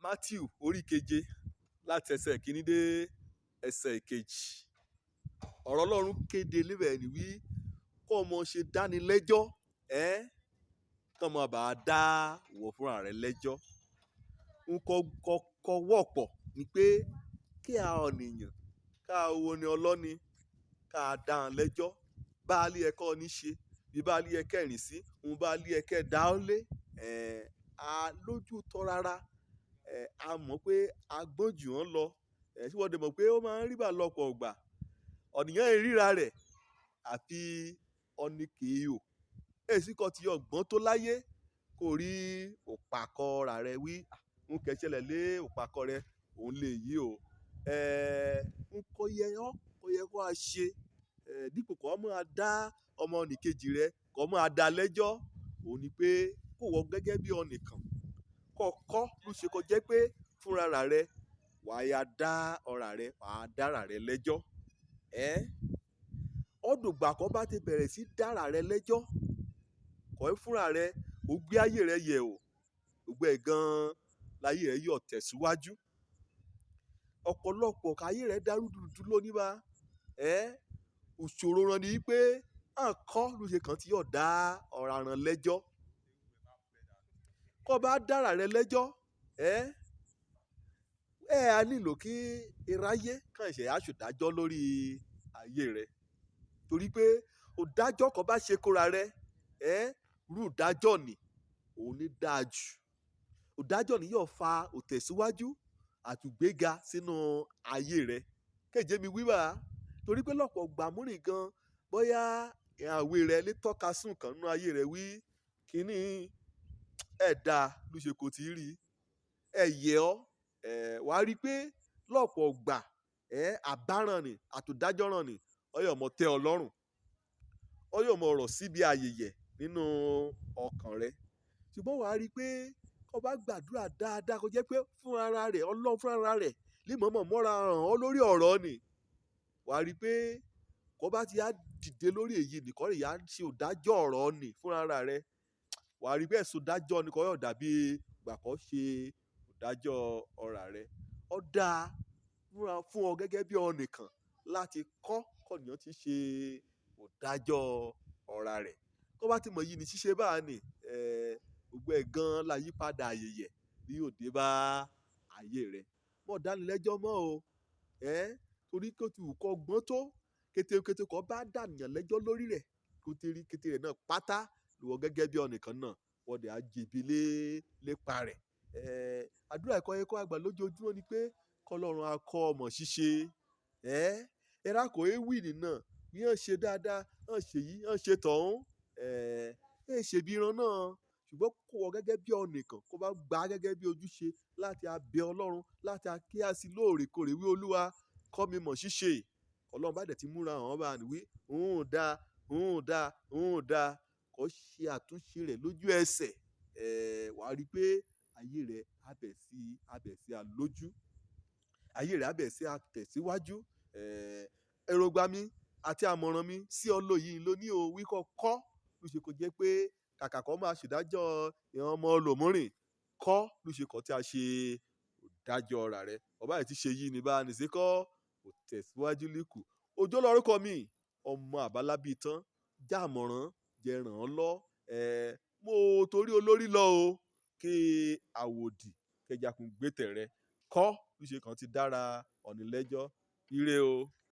Matthew orí keje láti ẹsẹ̀ kìíní dé ẹsẹ̀ ìkejì. Ọ̀rọ̀ Ọlọ́run kéde níbẹ̀ ni wí kó ọmọ ṣe dánilẹ́jọ́ ẹ́ kó má bàa dá ìwọ fúnra rẹ lẹ́jọ́. Nǹkan kọ́kọ́ wọ́pọ̀ ni pé kí a ọ̀nìyàn ká wo ni ọlọ́ni ká dá wọn lẹ́jọ́ bá a lé ẹ̀kọ́ ní ṣe bí bá a lé ẹ̀kẹ́ rìn sí òun bá a lé ẹ̀kẹ́ dá ọ́ lé ẹ̀ a lójú tọ́ rárá ẹ̀ a mọ̀ pé a gbọ́n jù wọ́n lọ ẹ̀ tí wọ́n dẹ̀ mọ̀ pé ó máa ń rí bá lọ́pọ̀ ọgbà ọ̀nìyàn ìríra rẹ̀ àfi ọ̀nì kìí èsì kan tí ọgbọ́n tó láyé kò rí òpàkọ́ ra rẹ̀ wí ń kẹ́sẹ̀lẹ̀ lé òpàkọ́ rẹ̀ òun lè yí o ń kọ́ yẹ ọ́ kó yẹ kó a ṣe dípò kó máa dá ọmọ nìkejì rẹ kó máa dá lẹ́jọ́ òun ni pé kó wọ gẹ́gẹ́ bí ọ̀nìkan kó kọ́ ló ṣe kó jẹ́ pé fúnra rẹ wàá ya dá ọ̀rà rẹ wàá dára rẹ lẹ́jọ́ ẹ́ ọdùngbà kan bá ti bẹ̀rẹ̀ sí dára rẹ lẹ́jọ́ kọ́ ẹ fúnra rẹ ó gbé ayé rẹ yẹ̀ o gbogbo ẹ̀ gan-an láyé rẹ yọ̀ tẹ̀síwájú ọ̀pọ̀lọpọ̀ káyé rẹ dárúdurùdu lónìí bá ẹ́ òṣòro ran ni pé à ń kọ́ ló ṣe kàn tí yọ̀ dá ọ̀ràn ràn lẹ́jọ́ kó bá dára rẹ lẹ́jọ́ ẹ́ ẹ á nílò kí iráyé kàn ṣe àṣùdájọ́ lórí ayé rẹ torí pé òdájọ́ kan bá ṣe kóra rẹ ẹ́ rú ìdájọ́ ni òun ní dáa jù òdájọ́ ni yóò fa òtẹ̀síwájú àtùgbéga sínú ayé rẹ kéje mi wíwà torí pé lọ́pọ̀ gbàmúrìn gan bóyá ìhàwé rẹ lè tọ́ka sùn kan nínú ayé rẹ wí kíní ẹ̀dá ló ṣe kò tí ì rí ẹ̀ yẹ ọ́ ẹ̀ wàá rí i pé lọ́pọ̀ gbà ẹ̀ àbáràn ni àtòdájọ́ràn ni ọyọ̀ mọ̀ tẹ́ ọ lọ́rùn ọyọ̀ mọ̀ ọ̀rọ̀ síbi àyèyẹ̀ nínú ọkàn rẹ ṣùgbọ́n wàá rí i pé kó bá gbàdúrà dáadáa kó jẹ́ pé fúnra rẹ̀ Ọlọ́run fúnra rẹ̀ lè mọ̀ọ́mọ̀ mọ́ra ràn ọ́ lórí ọ̀rọ̀ ni wàá rí i pé kó bá ti á dìde lórí èyí nìkan rè yá ṣe òdájọ́ ọ̀rọ̀ ni fúnra rẹ̀ wàá rí i pé ẹ̀sùn dájọ́ ni kò yọ̀ dàbí ìgbà kan ṣe òdájọ́ ọ̀rà rẹ̀ ó dáa fúnra fún ọ gẹ́gẹ́ bí ọ̀nìkan láti kọ́ kọ̀nìyàn ti ṣe òdájọ́ ọ̀rà rẹ̀ kó bá ti mọ̀ yìí ní ṣíṣe báà ní gbogbo ẹ̀ gan-an la yípadà ayẹyẹ bí yóò dé bá ayé rẹ̀ mọ̀ dánilẹ́jọ́ mọ́ o torí kó ti wù kó gbọ́n tó kétékété kó bá dànìyàn lẹ́jọ́ lórí rẹ̀ kó ti rí kété rẹ̀ náà pátá lùwọ́ gẹ́gẹ́ bí ọ̀nìkan náà wọ́n dẹ̀ á jẹ̀bi lé lépa rẹ̀ àdúrà ẹ̀kọ́ ẹ̀kọ́ àgbà lójoojúmọ́ ni pé kọlọ́run á kọ́ ọmọ ṣíṣe ẹ̀rá kò é wì nínà bí wọ́n ṣe dáadáa wọ́n ṣe yìí wọ́n ṣe tọ̀hún ẹ̀ ṣe bí ìran náà ṣùgbọ́n kó wọ gẹ́gẹ́ bí ọ̀nìkan kó bá gbà á gẹ́gẹ́ bí ojúṣe láti abẹ Ọlọ́run láti akíyàsí lóòrèkóòrè wí Olúwa kọ́ mi mọ̀ ṣíṣe Ọlọ́run bá dẹ̀ ti múra àwọn bá wí òun dáa òun dáa òun dáa kó ṣe àtúnṣe rẹ̀ lójú ẹsẹ̀ wàá rí i pé ayé rẹ̀ á bẹ̀ sí á bẹ̀ sí alójú ayé rẹ̀ á bẹ̀ sí àtẹ̀síwájú èròǹgbà mi àti àmọ̀ràn mi sí ọ lóyìí lóní o wí kọ́ kọ́ ló ṣe kó jẹ́ pé kàkà kó máa ṣèdájọ́ ìran ọmọ olòmírìn kọ́ ló ṣe kọ́ tí a ṣe ìdájọ́ ọ̀rà rẹ̀ ọba yìí ti ṣe yìí ní bá a nìṣe kọ́ kò tẹ̀síwájú líkù òjò lórúkọ mi ọmọ àbálábí tán jámọ̀ràn jẹ́ ràn án lọ mo torí olórí lọ o kí àwòdì kẹjakùn gbé tẹ̀rẹ̀ kọ́ ló ṣe kàn ti dára ọ̀nìlẹ́jọ́ ire o.